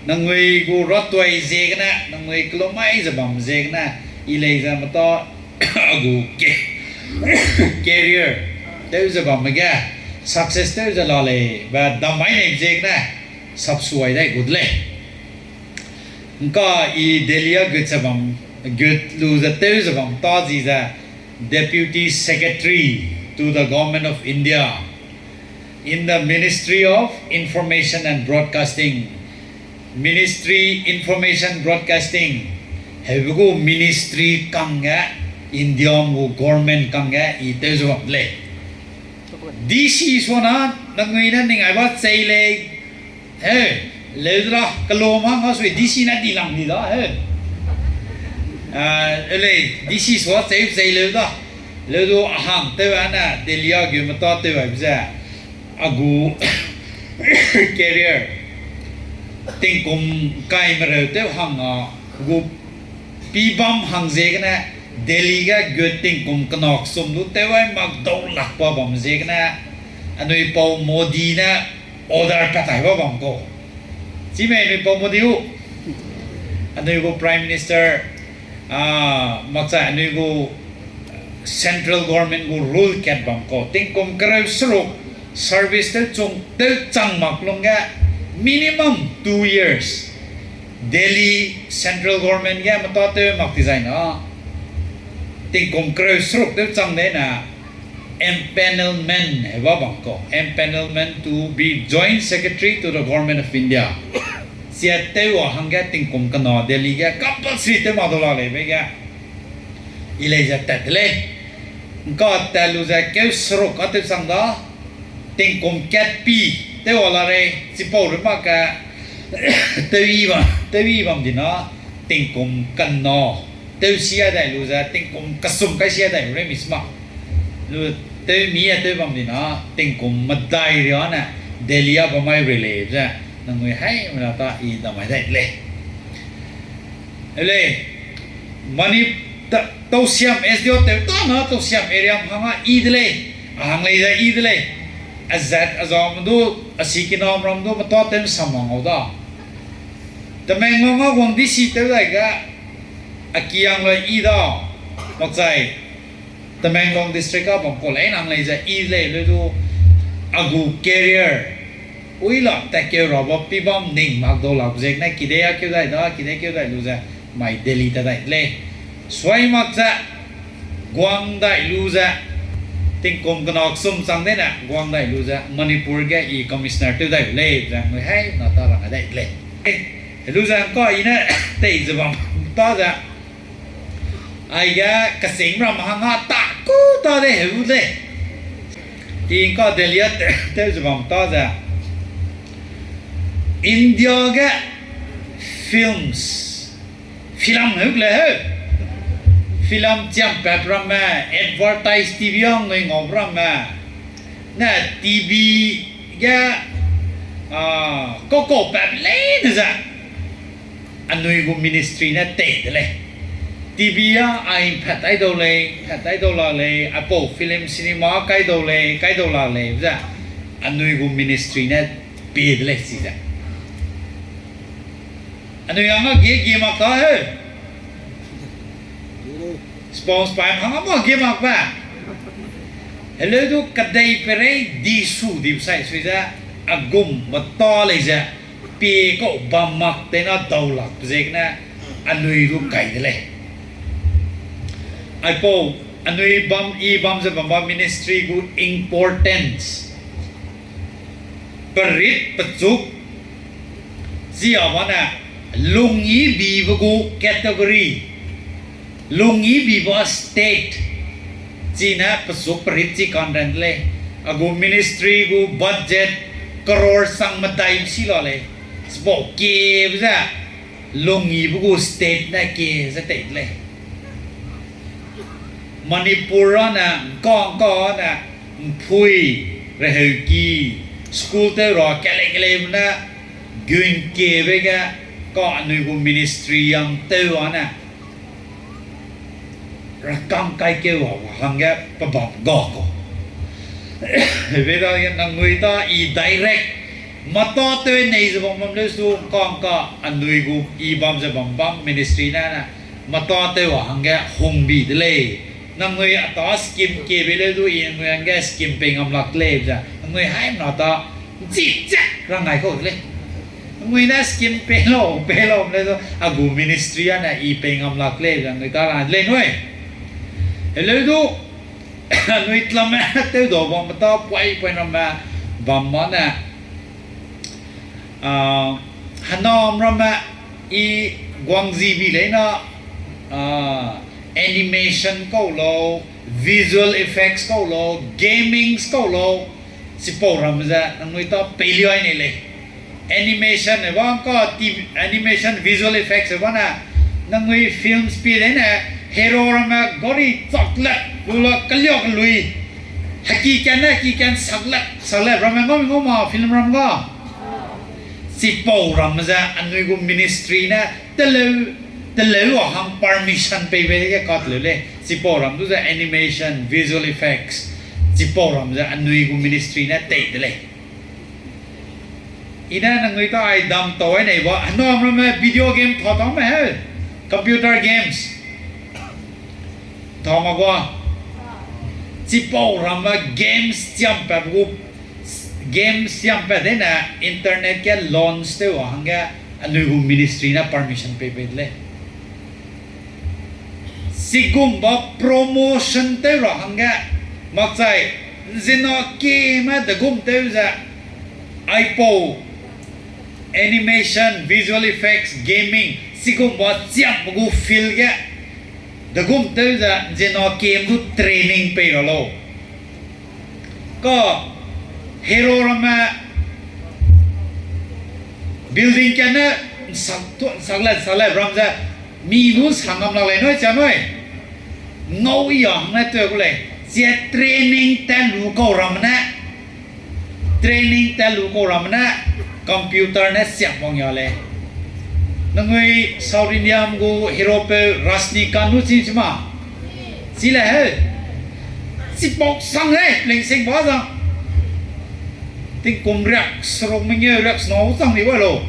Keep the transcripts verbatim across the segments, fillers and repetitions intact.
Nangnui gu ratoi ziegene, nangnui kelum mai ze bam ziegene, i lei ze meta a gu ke-, career tew ze bamme ge, success tew ze la lei, be dam mai nei ziegene, sapsuai dai gu de lei. Ngka i Delhi a gut ze bam, gut lu ze tew ze bam ta zi ze, Deputy Secretary to the Government of India in the Ministry of Information and Broadcasting. Ministry Information Broadcasting, heube gu ministry kangge, India gu government kangge i tew ze bam de lei. D C suana, nangnui ne ning ai ba chei lei, he, leu de la, kelum hang a sui D C ne di lang di da, he. A, lei, D C sua chei chei leu da, leu du a hang tew ane, Delhi a gu meta tew aibe ze, a gu career, tingkum kai mereu tew hang a, gu pi bam hang ziegene, Delhi ge gut tingkum kena kesum du tew ai mak dau lak ba bam ziegene, anui pau Modi ne order pat tai ba bam kau. Chime anui pau Modi u, anui gu Prime Minister, a, makchai anui gu central government gu rule kat bam kau. Tingkum kereu seruk service tew chung tew chang mak lungge minimum two years Delhi central government ge meta tew mak ti zai na, tingkum kereu seruk tew chang de na, empanelment heba bam kau, empanelment to be Joint Secretary to the Government of India. Sia tew a hangge tingkum kena Delhi ge compulsory tew mak dau la lei be ge, i lei ze tat de lei. Ngka tat lu ze keu seruk a tew chang da, tingkum kat pi tew a la lei, chipau rui mak ge, tew i ba, tew i bam di na, tingkum kena, tew sia dai lu ze, tingkum kesum kai sia dai lu rei mi sma. Lu tew mi a tew bam di na, tingkum medai ria ne, Delhi a bam mai rui lei ze, nangnui haimena ta i dam mai dai de lei. E lei, Mani-, ta-, Tausiam S D O tew ta na, Tausiam area hang a i de lei, a hang lei ze i de lei, a zat a zam du, a sikinam ram du, meta tew sam hang au da. Tamenglong a guang D C tew dai ga, a kiang le i da, makchai, Tamenglong district a bam kau lei nang lei ze i lei le du, a gu career, ui la tatkeu ra ba pi bam ning mak dau lak ziegene kide a keu dai da, kide keu dai lu ze, mai Delhi ta dai lei. Suai mak ze, guang dai lu ze, tingkum kena kesum chang dene, guang dai lu ze, Manipur ge i commissioner tew dai lei, ze, nui haimena ta rang dai lei. E, lu ze ngka i ne, tei ze bam, ta ze, aige kechîng ram hang a ta ku ta de heu de. I ngka Delhi a te-, tew ze bam ta ze. India ge films, film heu le heu. Film chiam pap ramme, advertise T V a nui ngau ramme. Ne T V ge, a, kau kau pap leine ze. Anui gu ministry ne tei de lei. T V a ai phat ai dau lei, phat ai dau la lei, aipau film cinema kai dau lei, kai dau la lei ze. Anui gu ministry ne pie de lei chize. Anui hang a gie gie mak ta heu. Sponsor pa hang a ma gie mak ba. Heleu du kedei perei di su di sai sui ze. Agum meta lei ze. Pie kau bam mak tena dau lak ziegene anui du kai de lei. Aipau, anui bam, i bam ze bam ba ministry gu importance. Perit pechuk, zia bane, lungyibibe gu category, lungyibibe state, chine pechuk perit chi kanran de lei, a gu ministry gu budget, crore sang medai si la lei, chipau kiebe ze, lungyibe gu state ne kie ze tei de lei. Manipur a ne, ngka ngka ne, mpui, reheuki, school tew ra kelei keleibe ne, gun kiebe ge, ka anui gu ministry yang tew a ne, rakang kaikeu a hangge pebam ga kau. Beda ge nangnui ta i direct Mata tew nei ze bam bam leu su, ngka ngka anui gu i bam ze bam bam ministry ne, ne mata tew a hangge hungbi de lei. Nangnui ata scheme kebe leu du i nangnui hangge scheme pei ngam lak lei ze, nangnui haimna ta nchi chak rang ngai kau de lei. Nangnui ne scheme pei lau, pei lau leu du, a gu ministry a ne i pei ngam lak lei ze nangnui ta rang de lei nui. Heleu du, anui tlamme tew dau bam mata puai puai ramme bam ma ne, ah, henam ramme i guangzibi leina, ah, animation kau lau, visual effects kau lau, gamings kau lau, chipau ramme ze nangnui ta peiliai nei lei. Animation ne ba ngka, T V, animation, visual effects ne ba ne, nangnui films pie leine, hero ramme gari chaklat lu la keliak lui, heki kan ne heki kan saklat saklat ramme ngau ngau ma film ram ga. Chipau ramme ze anui gu ministry ne teleu, teleu a hang permission pei bei ge kateleu lei. Chipau ram du ze animation, visual effects, chipau ram ze anui gu ministry ne tei de lei. I ne nangnui ta ai dam tau ai nei ba, henam ramme video game tha tame heu, computer games. Tha ma gua. Chipau ramme games chiam pat gu, games chiam pat dene internet ge launch tew a hangge anui gu ministry ne permission pei bei de lei. Chigumba promotion tew ra hangge, makchai, nzina keme degum tew ze, aipau animation, visual effects, gaming, chigumba chiam gu field ge degum tew ze nzina kem du training pei ra lau. Ka hero ramme building kane nsak tu, nsak le, nsak le ram ze, mi nu nsak ngam lak lei nui chia nui. Ngau i a hang ne tew gu lei. Chia training tat lu kau ramme ne, training tat lu kau ramme ne, computer ne siak wang ya lei. Nangnui South Indian gu heropeu Rajinikanth nu chi chi ma? Chi le heu. Chipau sang lei, plengsing ba zang. Tingkum riak seruk mengeu riak sena u chang di bai lau.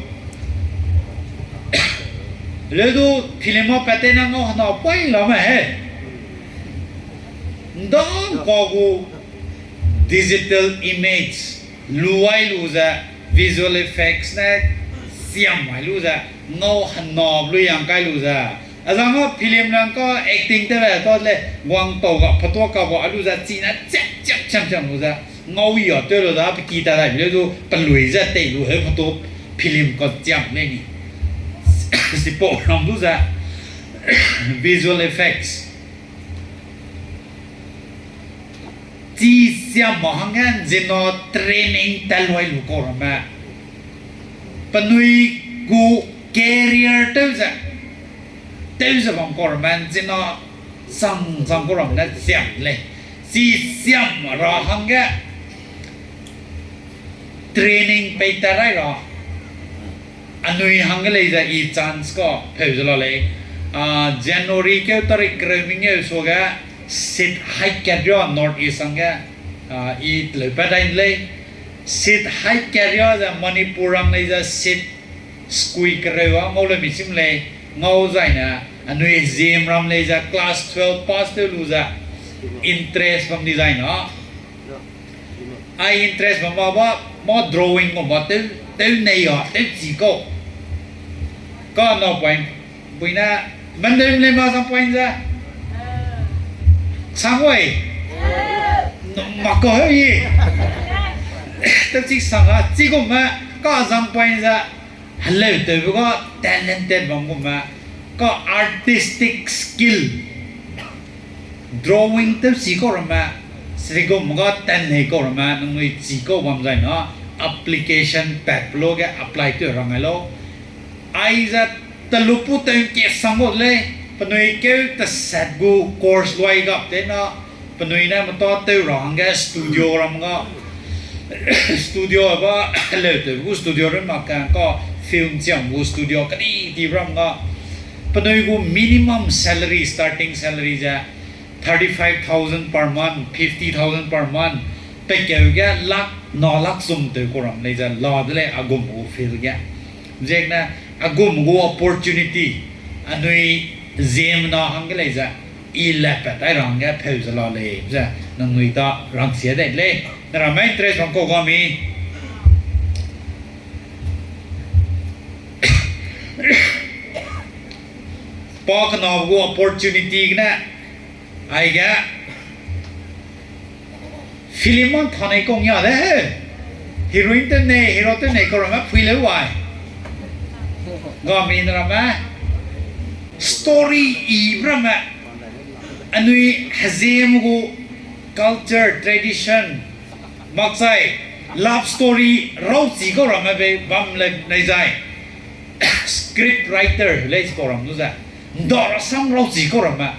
Leu du film a pat tei na ngau hena pai la me he. Ndang ka gu digital image lu ai lu ze, visual effects ne siam ai lu ze, ngau hena lu yang kai lu ze. Azang a film lang ka acting tew le, ta le, guang tau ga, photo ka ba lu ze, chi ne chak chak cham cham lu ze, ngau i a tew lu ze, pe ki ta dai leu du, pelui ze tei lu heu photo film ka chiam lei ni. Sipau ram du ze, visual effects. Chi siam ma hangge nzina training tat lu ai lu kau ramme. Penui gu career tew ze, tew ze bam kau ramme nzina sang sang kau ramme ne siam lei. Chi siam ra hangge training pei tat rai ra. Anui hangge lei ze i chance ka pheu ze la lei. Ah, January keu tarik kereu mengeu suage seat haikat ria North East hangge, ah, i teleu pat dai lei. Seat haikat ria ze Manipur hang lei ze seat skui kereu a ngau le mi chim lei, ngau zaine, anui ziem ram lei ze class twelve pass tew lu ze interest bam di zaine. Ai interest bam ba ba, ma drawing bam ba tew, tew nei a, tew chi kau. Ka naupui, pui ne, mandeu lei ma sang point ze. Sang oi. Mak kau heu i. Tew chi sang a, chigumme, ka sang point ze. Heleu tewbe ga talented bam gume, ka artistic skill, drawing tew chi kau ramme, srigum ga tanhei kau ramme, nangnui chi kau bam zai na, application pat pe lo ge apply tew rang ai lau. Aize telupu tew ke sang gu lei, penui keu teset gu course luai gap te na, penui ne meta tew ra hangge studio ram ga, studio ba, heleu tew gu studio ram ma kang ka, film chiam gu studio kadi di ram ga, penui gu minimum salary, starting salary ze thirty-five thousand per month, fifty thousand per month, Pekeu ge lak na lak chum tew kau ram lei ze la de lei a gum gu field ge. Ziegene a gum gu opportunity anui ziemmena hangge lei ze i lepat ai ra hangge pheu ze la lei ze nangnui ta rangsia dei lei. Ne ramme interest bam kau ga mi. Pa kena gu opportunity gene, aige film man thanei kong ya de he. Heroine tew nei, hero tew nei kau ramme phui leu wai. Ga mi ne ramme story i ramme. Anui heziemme gu culture, tradition, makchai love story rauchi kau ramme bei bam le nei zai. Script writer lei chi kau ram du ze. Nda rasam rauchi kau ramme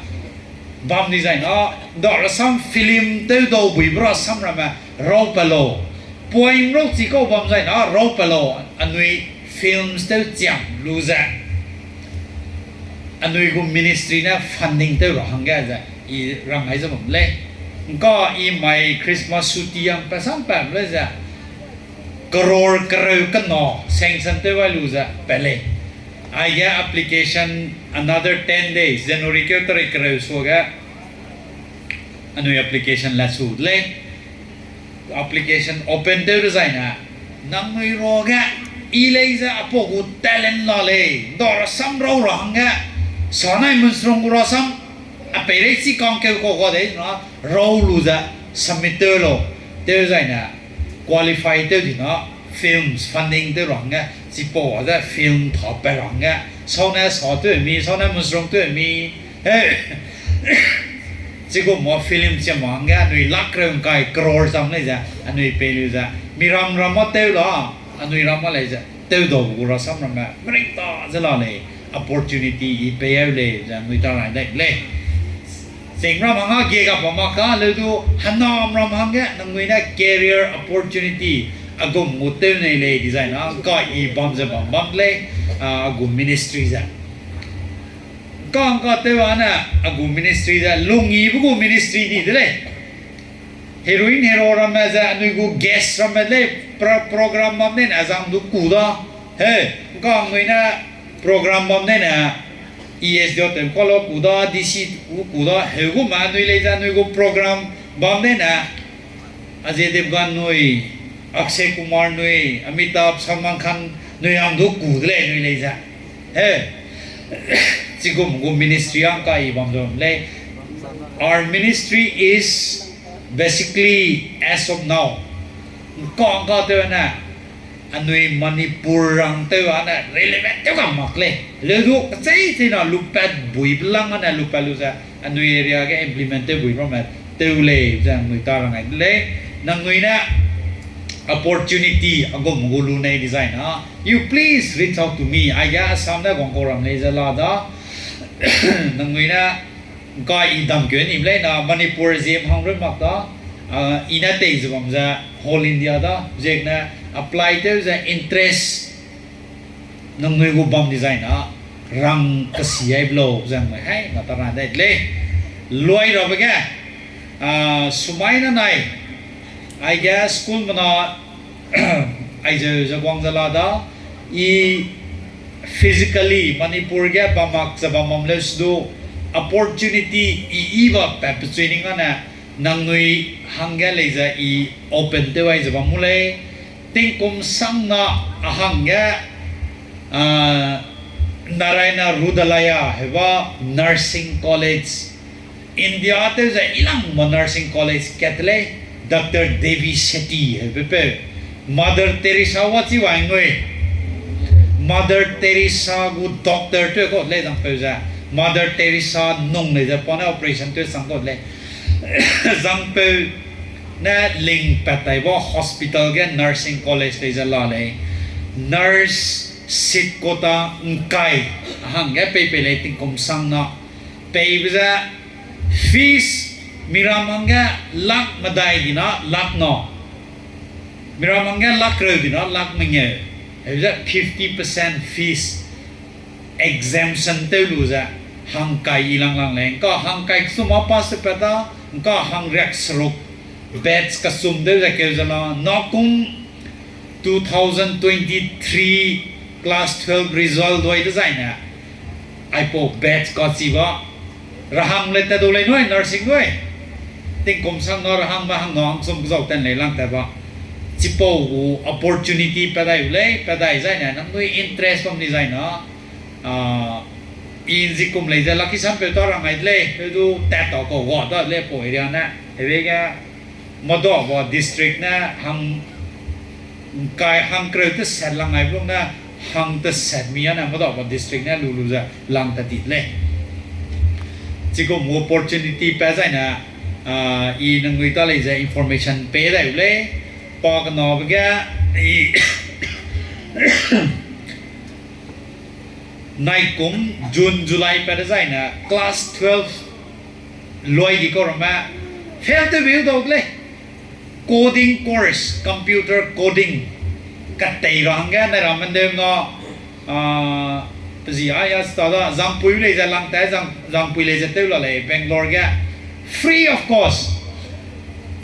bam di zai na, nda rasam film tew dau buibe rasam ramme rau pa lau. Poem rauchi kau bam zai na rau pa lau, anui films tew chiam lu ze. Anui gu ministry ne funding tew ra hangge ze, i rang ai ze bam lei. Ngka i mai Christmas suti yam pa sam pa lei ze, crore kereu kena sanction tew ai lu ze pa lei. Aige application another ten days, January keu tarik kereu suage, anui application la su de lei. Application open tew de zai ne, nangnui ruage, i lei ze apau gu talent la lei, nda rasam rau ra hangge, sanai munsrong gu rasam, a peirei chi kangkeu kau ga dei na, rau lu ze, submit tew lau, tew zai ne, qualify tew di na, films funding tew ra hangge, chipau a ze film tha pa ra hangge, saune sa tew mi, saune munsrong tew mi, he, chigum ma film chiam hangge, anui lak reu ngkai crore cham lei ze, anui pei lu ze, miram ram ma tew la, anui ram ma lei ze, tew dau gu rasam ramme, meringta ze la lei, opportunity i pei au lei ze, anui ta rai dai lei. Ching ram hangge ga pa mak ka leu du, henam ram hangge, nangnui ne career opportunity, a gum gu tew nei lei di zai na, ngka i bam ze bam bam lei, a gu ministry ze. Ngka ngka tew ane, a gu ministry ze, lungyibe gu ministry di de lei. Heroine hero ramme ze, anui gu guest ramme lei, pro-, program bam dene, azang du ku da. He, ngka anui ne program bam dene, E S D O tew kau lau ku da, D C ku ku da, heu gu ma anui lei ze, anui gu program bam dene, Ajay Devgan nui, Akshay Kumar nui, Amitabh, Salman Khan nui hang du ku de lei anui lei ze. He, chigum gu ministry hang ka i bam ze bam lei. Our ministry is basically as of now. Ngka ngka tew ne, anui Manipur rang tew ane relevant tew ga mak lei. Leu du kechei chei na lupat buibe lang ane lupat lu ze, anui area ge implement tew bui ramme tew lei ze anui ta rang ai de lei. Nangnui ne opportunity a gum gu lu nei di zai na, you please reach out to me. Aige Assam ne guang kau ram lei ze la da. Nangnui ne ngka i dam keu ni lei na Manipur ziem hang run mak da, a, i ne tei ze bam ze whole India da, ziegene apply tew ze interest nangnui gu bam di zai na, rang kasi ai be lau ze nui hai na ta ra dai de lei. Luai rabe ge, a, sumai na nai, aige school mena, aizeu ze guang ze la da, i physically Manipur ge bam mak ze bam bam leu se du, opportunity i i ba pat pechui ning ane, nangnui hangge lei ze i open tew ai ze bam mu lei, tingkum sang na a hangge, a, Narayana Hrudayalaya heba Nursing College, India tew ze ilangbe Nursing College kat lei, Doctor Devi Shetty hebe peu, Mother Teresa wa chi wai ngui. Mother Teresa gu doctor tew kau lei zangpeu ze. Mother Teresa nung lei ze pa ne operation tew sang kau lei. Zangpeu ne lingpat taibe hospital ge nursing college lei ze la lei. Nurse seat quota ngkai hangge pei pei lei tingkum sang na. Peibe ze fees miram hangge lak medai dina lak na. Miram hangge lak reu dina lak mengeu. Heu ze fifty percent fees exemption tew lu ze hangkai i lang lang lei. Ngka hangkai kesu ma pass tew pat da, ngka hangriak seruk batch kechum deu ze keu ze la, nakum two thousand twenty-three class twelve result dui dezaine, aipau batch kachi ba, rahang le tat du lei nui, nursing nui. Tingkum sang na rahangbe hang na hangchum kezau ten lei lang tat ba. Chipau gu opportunity pa dai u lei, pa dai zaine, nangnui interest bam ni zaine, a, i nzikum lei ze Lucky Sam peu ta rang ai de lei, peu du tat ta kau ga da de lei pau area ne. Hebe ge Madua ba district ne hang kai hang kereu teset lang ai lung ne, hang teset mi ane Madua ba district ne lu lu ze lang ta di de lei. Chigum opportunity pa zaine, a, i nangnui ta lei ze information pe dai u lei. Pa kenabe ge, i naikum June, July pat dezaine class twelve lui di kau ramme fail tewbe u dau de lei. Coding course, computer coding. Katei ra hangge nai ramme ndeu na, a, pe zi a ya sta da, zangpui lei ze lang ta, zang, zangpui lei ze tew la lei, Bangalore ge. Free of cost.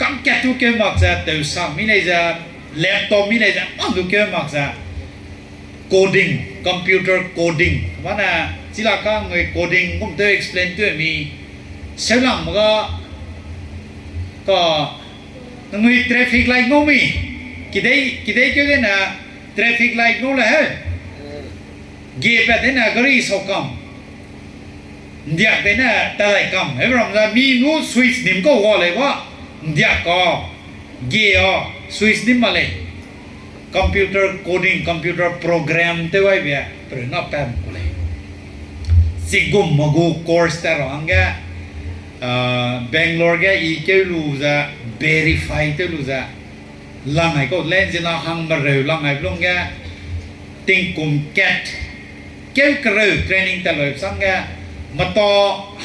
Kangkat tu keu mak ze, tew sang mi lei ze, laptop mi lei ze, mang du keu mak ze. Coding, computer coding. Mane, chila ka ngui coding gum tew explain tew mi. Seulangme ga, ka, ngui traffic light ngau mi. Kidei, kidei keu dene traffic light ngau le he. Ge pat dene gari sau kam. Ndiak dene tadai kam. Hebram ze mi nu switch nim kau ga lei ba. Ndiak ka. Ge a. Switch nim ma lei. Computer coding, computer program tew aibe, peruna pam ku lei. Chigum ma gu course ta ra hangge, a, Bangalore ge i keu lu ze, verify tew lu ze, lang ai kau lei, zina hang mereu lang ai lungge, tingkum kat, keu kereu training ta lui sangge, meta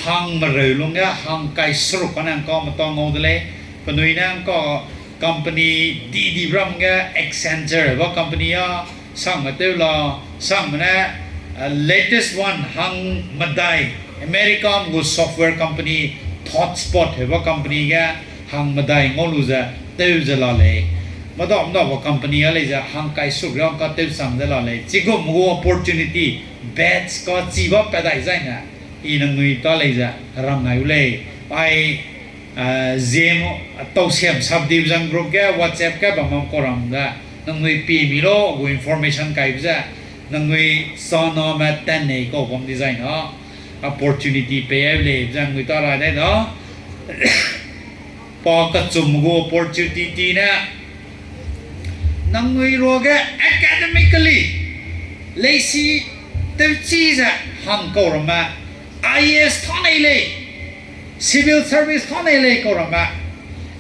hang mereu lungge, hang kai seruk kane ngka meta ngau de lei, penui ne ngka company di di bram ge Accenture ba company a, sangme tew la, sangme ne, uh, latest one hang medai, America gu software company, ThoughtSpot heba company ge hang medai ngau lu ze tew ze la lei. Madam daba company a lei ze hang kai suk riang ka tew sang ze la lei. Chigum gu opportunity, batch ka chiba padai zaine, i nangnui ta lei ze rang ngai u lei. Ai, Zeme, Tausiam subdivision group ge WhatsApp ge bam mam kau ram ge, nangnui pie mi lau, gu information kaibe ze, nangnui saname tannei kau bam design a, opportunity pei ai lei ze nangnui ta ra dai da. Pa kechum gu opportunity ne, nangnui ruage academically leisi tewchi ze hang kau ramme, I A S thanei lei, civil service thanei lei kau ramme,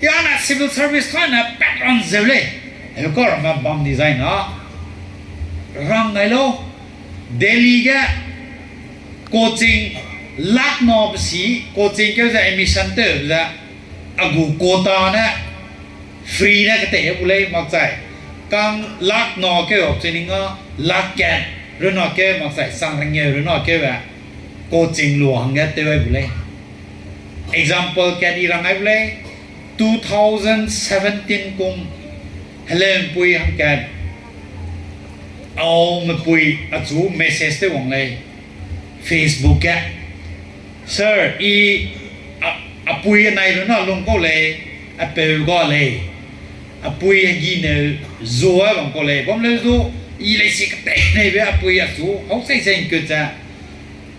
yane civil service thane background zeu lei, heu kau ramme bam design a, rang ngai lau, Delhi ge coaching lak na besi, coaching keu ze admission tew ze, a gu quota ne free ne ketei bu lei makchai. Kang lak na keu option ning a, lak kat runa keu makchai, sang rengeu runa keu e, coaching lu hangge tew ai bu lei. Example kat i rang ai bu lei, two thousand seventeen kum heleumpui hangkat, aumepui achu message tew wang lei, Facebook ge. Sir, i a, apui anai runa lung kau lei, apeu ga lei, apui hegi neu zua bam kau lei, bam leu zu, i leisi ketei neibe apui achu, hau sei sei nkut ze,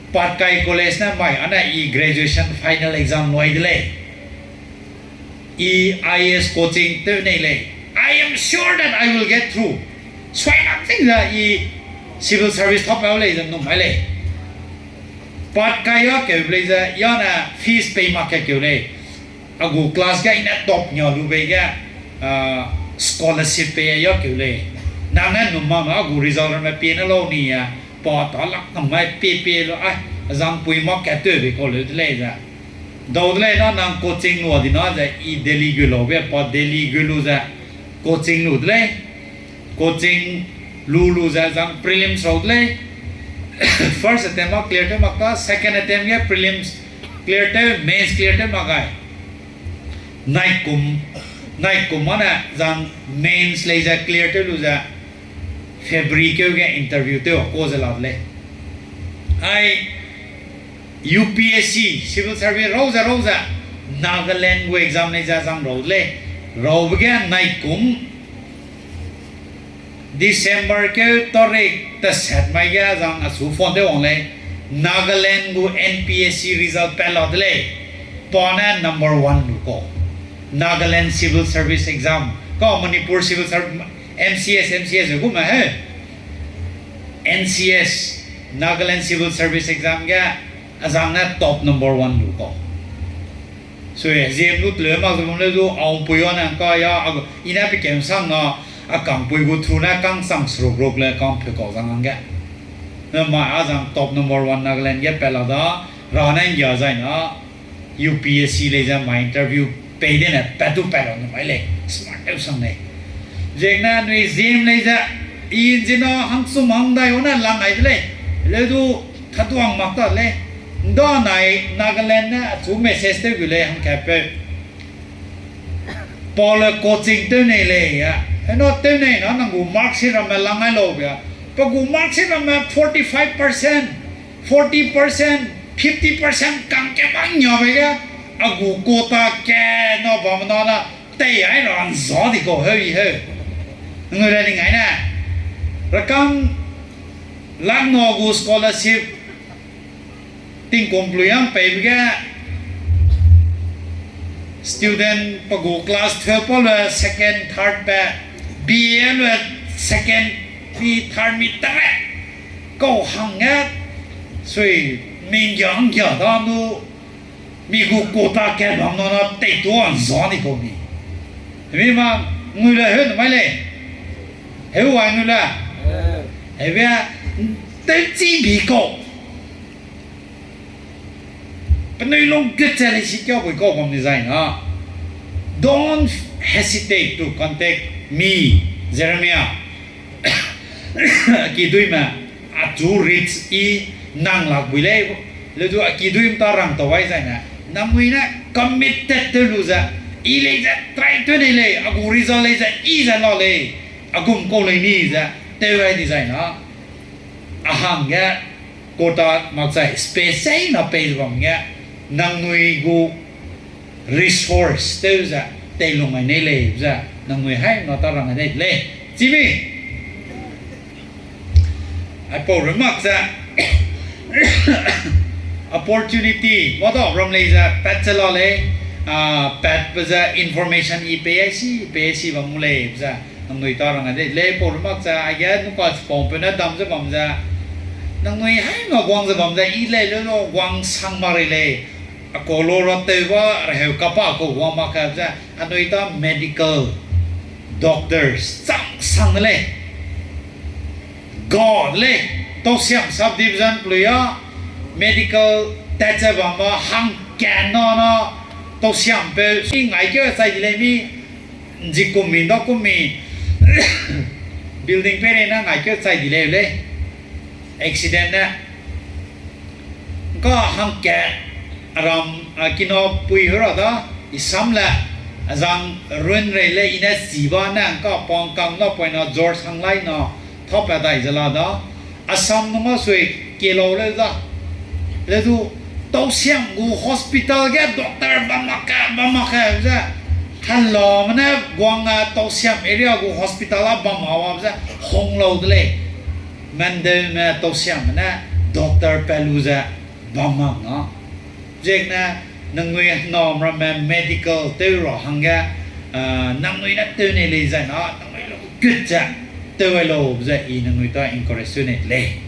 Patkai College ne mai ane i graduation final exam lui de lei. I A S coaching tew nei lei. I am sure that I will get through. Suai lang ting ze i civil service thap pau lei ze num mai lei. Patkai a keu lei ze, yane fees pei mak ke keu lei. A gu class ge i ne top nia lu bei ge, scholarship pei a keu lei. Nang ne num mak na a gu result ramme pie ne lau ni a, pa ta lak nang mai pie pie lu ai, azangpui mak kat tew bei kau leu de lei ze. Dau de lei na nang coaching lu a di na ze i Delhi gu lau be pa Delhi gu lu ze coaching lu de lei. Coaching lu lu ze zang prelims rau de lei. First attempt a clear tew mak ta, second attempt ge prelims clear tew, mains clear tew mak gai. Naikum Nai kum ane zang mains lei ze clear tew lu ze February keu ge interview tew ko ze la de lei. Ai U P S C, civil service rau ze rau ze Nagaland gu exam lei ze zang rau de lei. Raube ge nai kum December keu tarik teset mai ge zang achu phone tew wang lei, Nagaland gu N P S C result pat la de lei, pa ne number one lu kau. Nagaland Civil Service Exam, kau Manipur Civil Serv-, M C S, M C S gu me he. N C S, Nagaland Civil Service Exam ge azang ne top number one lu kau. Sui, ziem lu teleu mak ze bam leu du, aungpui ane ngka ya, a, i ne pe kem sang na, a kangpui gu thu ne kang sang seruk ruk le kang peu kau zang hangge. Ne mai azang top number one Nagaland ge pat la da, ra ne nggia zai na, U P S C lei ze mai interview pei de ne pat du pat ra ne mai lei, smart tew sang lei. Ziegene anui ziem lei ze, i nzina hangsum hangdai wane lang ai de lei, leu du taduang mak ta lei. Nda nai Nagaland ne achu message tew gu lei hangkatpeu. Paule coaching tew nei lei a. Hena tew nei na nang gu mark si ramme lang ai lau bia. Pa gu mark si ramme forty five percent, forty percent, fifty percent kang ke bang nia be ge. A gu quota ke na bam na na tei ai ra nza di kau heu i heu. Ngui le ning ai ne. Rakang lang na gu scholarship tingkum plui yang peibe ge student pa gu class twelve pa lue second, third pe, B A lue second, mi third, mi tere kau hangge sui minggia nggia da nu mi gu quota ke bam na na tei tu a nza ni kau mi. Mi ma ngui le heu nu mai lei. Heu wa ngui le. Heube tewchi bi kau. Penui lung gut ze lei si kiau bui kau bam ni zai na. Don't hesitate to contact me, Jeremiah. A kiduîme, achu risk i nang lak bui lei, leu du a kiduîme ta rang tau ai zai ne, nangnui ne committed tew lu ze, i lei ze try tew nei lei, a gu result lei ze i ze la lei, a gum kau lei ni ze, tew ai di zai na. A hangge quota makchai space sei na pei ze bam ge, nangnui gu resource tew ze, teilung ai nei lei ze, nangnui hai na ta rang ai nei lei. Chimi, aipau remak ze, opportunity, mâ da ram lei ze, pat ze la lei, a, pat pe ze information i pei ai si, pei ai si bam mu lei ze, nangnui ta rang ai de lei, pau remak ze, aige nuka chipau peu ne dam ze bam ze, nangnui hai na guang ze bam ze, i lei leu na guang sang mak rei lei, a kau lo ra tew ba, reheu kapa kau guang mak ka ze, anui ta medical doctors chang sang de lei. God lei, Tausiam subdivision plui a, medical tat ze bam ba hangkat na na, Tausiam peu, i ngai keu chai di lei mi, nji kum mi, nda kum mi, building peirei na ngai keu chai di lei lei. Accident ne. Ngka hangkat, aram, a, kina pui hera da, i sam le, azang run rei le i ne chi ba ne, ngka pang kam na poina George Hanglai na, thap pa dai ze la da, Assam nung a sui, kelau leu da. Leu du, Tausiam gu hospital ge doctor bam mak ka, bam mak ka ze, helame ne guang a Tausiam area gu hospital a bam a wa ze, hong lau de lei. Mandeume Tausiamme ne doctor pat lu ze bam mak na. Ziegene nangnui henam ramme medical tew ra hangge, a, nangnui ne tew nei lei zai na, nangnui lu gut ze tew ai lau ze i nangnui ta encourage tew nei lei.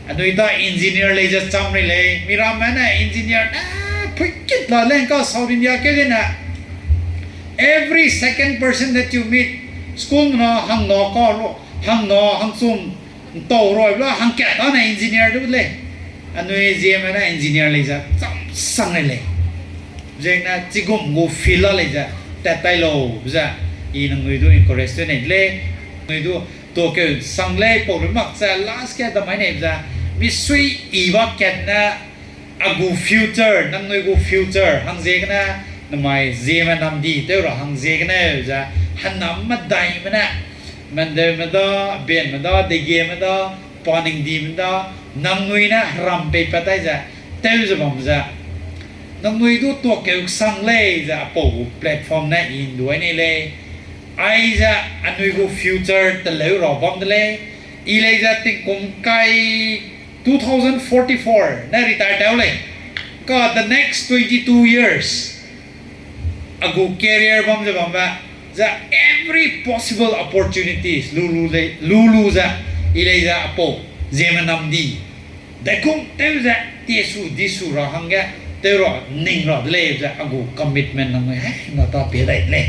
Anui ta engineer lei ze cham rei lei, miramme ne engineer ne pui kit la lei ngka South India keu dene. Every second person that you meet, school na hang na ka ro, hang na hang chum, ntau roi la hangkat da ne engineer du lei. Anui ziemme ne engineer lei ze cham sang lei lei. Ziegene chigum gu field a lei ze tat tai lau ze i nangnui du encourage tew nei lei. Nangnui du tuakeu sang lei pau lu mak ze last ge damai nei ze misui i ba kat ne a gu future, nangnui gu future hang ziegene Namai Zieme namdi tew ra hang ziegeneu ze, hênam medaime ne, Mandeume da, Benme da, Degieme da, Paningdime da, nangnui ne heram peipat dai ze, tew ze bam ze, nangnui du tuakeu kesang lei ze apau gu platform ne i nduai nei lei. Aize anui gu future teleu ra bam de lei. I lei ze tingkum kai two thousand forty-four ne retire tew lei. Ka the next twenty-two years a gu career bam ze bambe, ze every possible opportunities lu lu lei, lu lu ze, i lei ze apau, Zieme namdi daikum tew ze, tiesu disu ra hangge, tew ra ning ra de lei ze a gu commitment nangnui haimena ta pie dai de lei.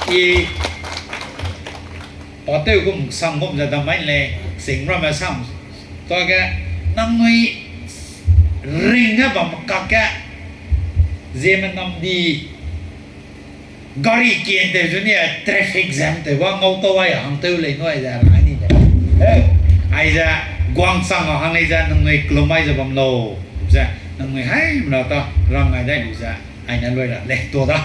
I pa tew gum sang gum ze dam mai lei, sing ramme sang. Tuage nangnui ring ge bam kakge, Zieme namdi gari kien tew zu ni, traffic jam tew ba ngau tau ai hang tew lei nui ze ai ni de. Aize guang chang a hang lei ze nangnui kelum mai ze bam lau ze nangnui haimena ta rang ai dai lu ze ai ne lui ra lei tuâ da.